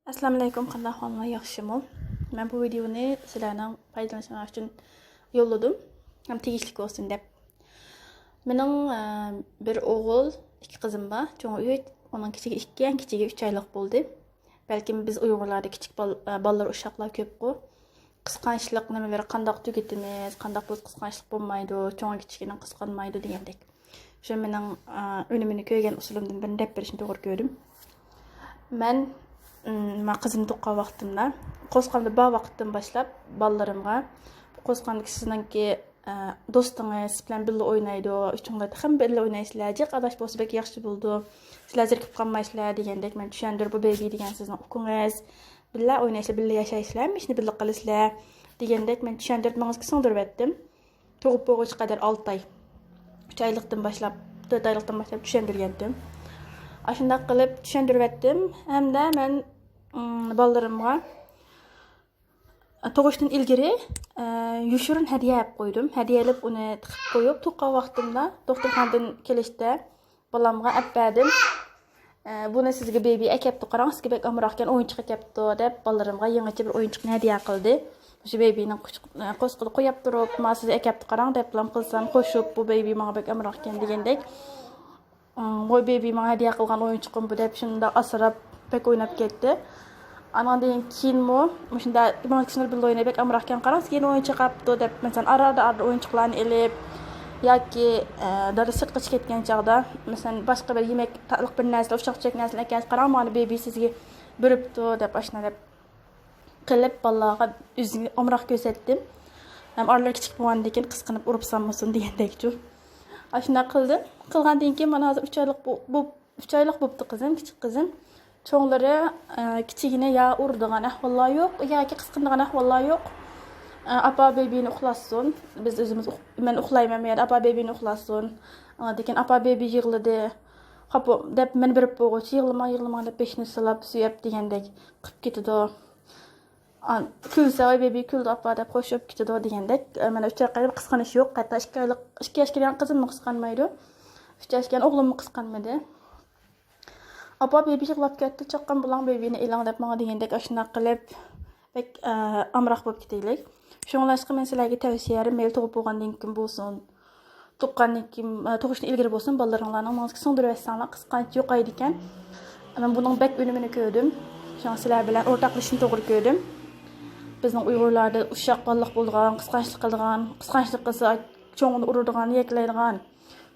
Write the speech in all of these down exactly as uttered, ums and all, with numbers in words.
ئەسسالامۇئەلەيكۇم، قانداق ئەھۋالىڭلار، ياخشىمۇ؟ مەن بۇ ۋىدېئونى سىلەرنىڭ پايدىلىنىشىڭلار ئۈچۈن يوللىدىم ھەم تېگىشلىك بولسۇن دەپ. مېنىڭ، ئە، بىر ئوغۇل، ئىككى قىزىم بار. چوڭى ئۈچ، ئۇنىڭ كىچىكى ئىككى، ئەڭ كىچىكى ئۈچ ئايلىق بولدى. بەلكىم بىز ئۇيغۇرلاردا كىچىك بال-، ئە، بالىلار ئۇششاقلار كۆپقۇ. قىسقانچلىق نېمىلىرى قانداق تۈگىتىمىز، قانداق بولسا قىسقانچلىق بولمايدۇ، چوڭى كىچىكىنى قىسقانمايدۇ دېگەندەك. شۇ مېنىڭ، ئە، ئۈنۈمىنى كۆرگەن ئۇسۇلۇمدىن بىرنى دەپ بېرىشنى توغرا كۆردۈم. مەن، ئىم، ما قىزىمنى تۇغقان ۋاقتىمدا، قوزغامدا بار ۋاقىتتىن باشلاپ بالىلىرىمغا، بۇ قوزغامدىكى سىزنىڭكى، ئە، دوستىڭىز سىز بىلەن بىللە ئوينايدۇ، ئۈچۈڭلار تېخىمۇ بىللە ئوينايسىلەر، جىق ئاداش بولسا بەك ياخشى بولىدۇ، سىلەر زېرىكىپ قالمايسىلەر دېگەندەك مەن چۈشەندۈرۈپ، بۇ بېبى دېگەن سىزنىڭ ئۇكىڭىز، بىللە ئوينايسىلەر، بىللە ياشايسىلەر، ھەممە ئىشنى بىللە قىلىسىلەر دېگەندەك مەن چۈشەندۈرۈپ، مېڭىسىگە سىڭدۈرۈۋەتتىم. تۇغۇپ بولغۇچە قەدەر ئالتە ئاي، ئۈچ ئايلىقتىن باشلاپ، تۆت ئايلىقتىن باشلاپ چۈشەندۈرگەنتىم. ئاشۇنداق قىلىپ چۈشەندۈرۈۋەتتىم ھەمدە مەن، ئىم، بالىلىرىمغا تۇغۇشتىن ئىلگىرى، ئە، يوشۇرۇن ھەدىيە ئېلىپ قويدۇم. ھەدىيە ئېلىپ ئۇنى تىقىپ قويۇپ، تۇغقان ۋاقتىمدا دوختۇرخانىدىن كېلىشتە بالامغا ئەپ بەردىم. ئە، بۇنى سىزگە بېبى ئەكەپتۇ، قاراڭ، سىزگە بەك ئامراقكەن، ئويۇنچۇق ئەكەپتۇ، دەپ بالىلىرىمغا يېڭىچە بىر ئويۇنچۇقنى ھەدىيە قىلدى. مۇشۇ بېبىنىڭ قۇچ-، ئە، قورسىقىدا قويۇپ تۇرۇپ، ما سىزگە ئەكەپتۇ، قاراڭ، دەپلا قىلسام، قوشۇپ، بۇ بېبى ماڭا بەك ئامراقكەن دېگەندەك. ئىم، ۋوي بېبى، ماڭا ھەدىيە قىلغان ئويۇنچۇقۇم بۇ، دەپ شۇنداق ئاسراپ بەك ئويناپ كەتتى. ئاناندىن كېيىنمۇ مۇشۇنداق ماڭا كىشىلەر بىللە ئويناي، بەك ئامراقكەن، قاراڭ، كېيىن ئويۇنچۇق ئاپتۇ، دەپ، مەسىلەن، ئارا-ئارا ئارىدا ئويۇنچۇقلارنى ئېلىپ ياكى، ئە، دادا سىرتقا چىقىپ كەتكەن چاغدا، مەسىلەن، باشقا بىر يېمەك، تاتلىق بىر نەرسىلەر، ئۇششاق-چۈششەك نەرسىلەرنى ئەكەلسە، قاراڭ، مانا بېبى سىزگە بېرىپتۇ، دەپ، ئاشۇنداق دەپ قىلىپ، بالىلارغا ئۆزىنى ئامراق كۆرسەتتىم. ھەم ئارىلار كىچىك بولغاندىن كېيىن قىسقىنىپ ئۇرۇپ سالمىسۇن دېگەندەكچۇ. ئاشۇنداق قىلدىم. قىلغاندىن كېيىن مانا ھازىر ئۈچ ئايلىق بو-، بوپ، ئۈچ ئايلىق بوپتۇ قىزىم، كىچىك قىزىم. چوڭلىرى، ئە، كىچىكىنى يا ئۇرىدىغان ئەھۋاللار يوق، ياكى قىسقىنىدىغان ئەھۋاللار يوق. ئە، ئاپا بېبىنى ئۇخلاتسۇن. بىز ئۆزىمىز ئۇخ-، مەن ئۇخلايمەن، مەيلى، ئاپا بېبىنى ئۇخلاتسۇن. ئاندىن كېيىن ئاپا بېبى يىغلىدى، خاپا دەپ مەن بېرىپ بولغۇچە، يىغلىماڭ، يىغلىماڭ دەپ بېشىنى سىلاپ، سۆيۈپ دېگەندەك قىلىپ كېتىدۇ. ئان-، كۈلسە، ۋاي بېبى كۈلدى ئاپا دەپ خوش بولۇپ كېتىدۇ دېگەندەك. ئە، مانا ئۈچ ئايغا قىسقىنىش يوق. ھەتتا ئىككى ئايلىق، ئىككى ياشقا كىرگەن قىزىممۇ قىسقانمايدۇ. ئۈچ ياشقا كىرگەن ئوغلۇممۇ قىسقانمىدى. ئاپا بېبى يىغلاپ كەتتى، چاققان بۇلاڭ بېبىنى ئېلىڭ دەپ ماڭا دېگەندەك ئاشۇنداق قىلىپ بەك، ئە، ئامراق بولۇپ كېتەيلىك. شۇڭلاشقا مەن سىلەرگە تەۋسىيەم، مەيلى تۇغۇپ بولغاندىن كېيىن بولسۇن، تۇغقاندىن كېيىن، ئە، تۇغۇشتىن ئىلگىرى بولسۇن، بالىلىرىڭلارنىڭ مېڭىسىگە سىڭدۈرۈۋەتسەڭلار، قىسقانچ يوقايدىكەن. مەن بۇنىڭ بەك ئۈنۈمىنى كۆردۈم. شۇڭا سىلەر بىلەن ئورتاقلىشىشنى توغرا كۆردۈم. بىزنىڭ ئۇيغۇرلاردا ئۇششاق بالىلىق بولىدىغان، قىسقانچلىق قىلىدىغان، قىسقانچلىق قىلسا چوڭىنى ئۇرىدىغان، يەكلەيدىغان،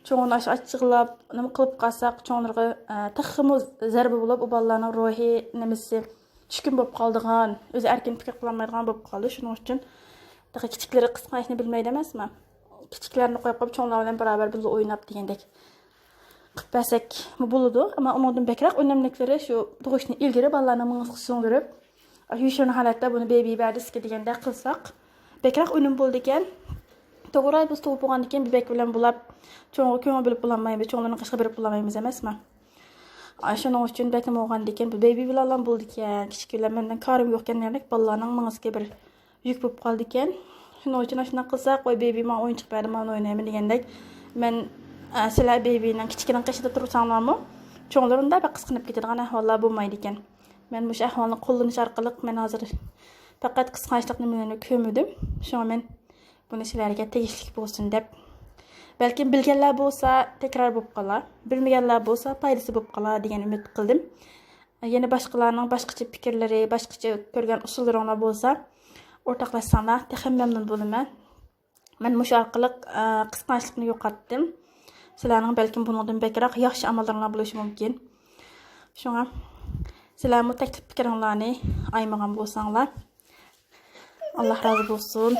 چوڭىنى ئاشۇ ئاچچىقلاپ، نېمە قىلىپ قالساق، چوڭلىرىغا، ئە، تېخىمۇ زەربە بولۇپ، ئۇ بالىلارنىڭ روھىي نېمىسى چۈشكۈن بولۇپ قالىدىغان، ئۆزى ئەركىن پىكىر قىلالمايدىغان بولۇپ قالىدۇ. شۇنىڭ ئۈچۈن تېخى كىچىكلىرى قىسقانچنى بىلمەيدۇ ئەمەسمۇ؟ كىچىكلەرنى قويۇپ قويۇپ، چوڭلار بىلەن باراۋەر بىللە ئويناپ دېگەندەك قىلىپ بەرسەكمۇ بولىدۇ. ئەمما ئۇنىڭدىن بەكرەك ئۈنۈملۈكلىرى شۇ تۇغۇشتىن ئىلگىرى بالىلارنىڭ مېڭىسىگە سىڭدۈرۈپ، يوشۇرۇن ھالەتتە بۇنى بېبى بەردى سىزگە دېگەندەك قىلساق، بەكرەك ئۈنۈم بولىدىكەن. توغرا، بىز تۇغۇپ بولغاندىن كېيىن بېبەك بىلەن بولاپ، چوڭغا كۆڭۈل بۆلۈپ بولالمايمىز، چوڭلارنىڭ قېشىغا بېرىپ بولالمايمىز ئەمەسمۇ؟ ئا، شۇنىڭ ئۈچۈن بەكرەك بولغاندىكىن، بۇ بېبى بىلەنلا بولىدىكەن، كىچىك بىلەن مەندىن كارىم يوقكەن دېگەندەك، بالىلارنىڭ مېڭىسىگە بىر يۈك بولۇپ قالىدىكەن. شۇنىڭ ئۈچۈن ئاشۇنداق قىلساق، ۋاي، بېبى ماڭا ئويۇنچۇق بەردى، مانا ئوينايمەن دېگەندەك، مەن، ئە، سىلەر بېبىنىڭ كىچىكىنىڭ قېشىدا تۇرساڭلارمۇ، چوڭلىرىمدا بەك قىسقىنىپ كېتىدىغان ئەھۋاللار بولمايدىكەن. مەن مۇشۇ ئەھۋالنى قوللىنىش ئارقىلىق مەن ھازىر پەقەت قىسقانچلىق نېمىلىرىنى كۆرمىدىم. شۇڭا مەن بۇنى سىلەرگە تېگىشلىك بولسۇن دەپ، بەلكىم بىلگەنلەر بولسا تەكرار بولۇپ قالار، بىلمىگەنلەر بولسا پايدىسى بولۇپ قالار دېگەن ئۈمىد قىلدىم. يەنە باشقىلارنىڭ باشقىچە پىكىرلىرى، باشقىچە كۆرگەن ئۇسۇللىرىڭلار بولسا ئورتاقلاشساڭلار تېخىمۇ مەمنۇن بولىمەن. مەن مۇشۇ ئارقىلىق، ئە، قىسقانچلىقنى يوقاتتىم. سىلەرنىڭ بەلكىم بۇنىڭدىن بەكرەك ياخشى ئاماللىرىڭلار بولۇشى مۇمكىن. شۇڭا سىلەرمۇ تەكلىپ پىكرىڭلارنى ئايىمىغان بولساڭلار. ئاللا رازى بولسۇن.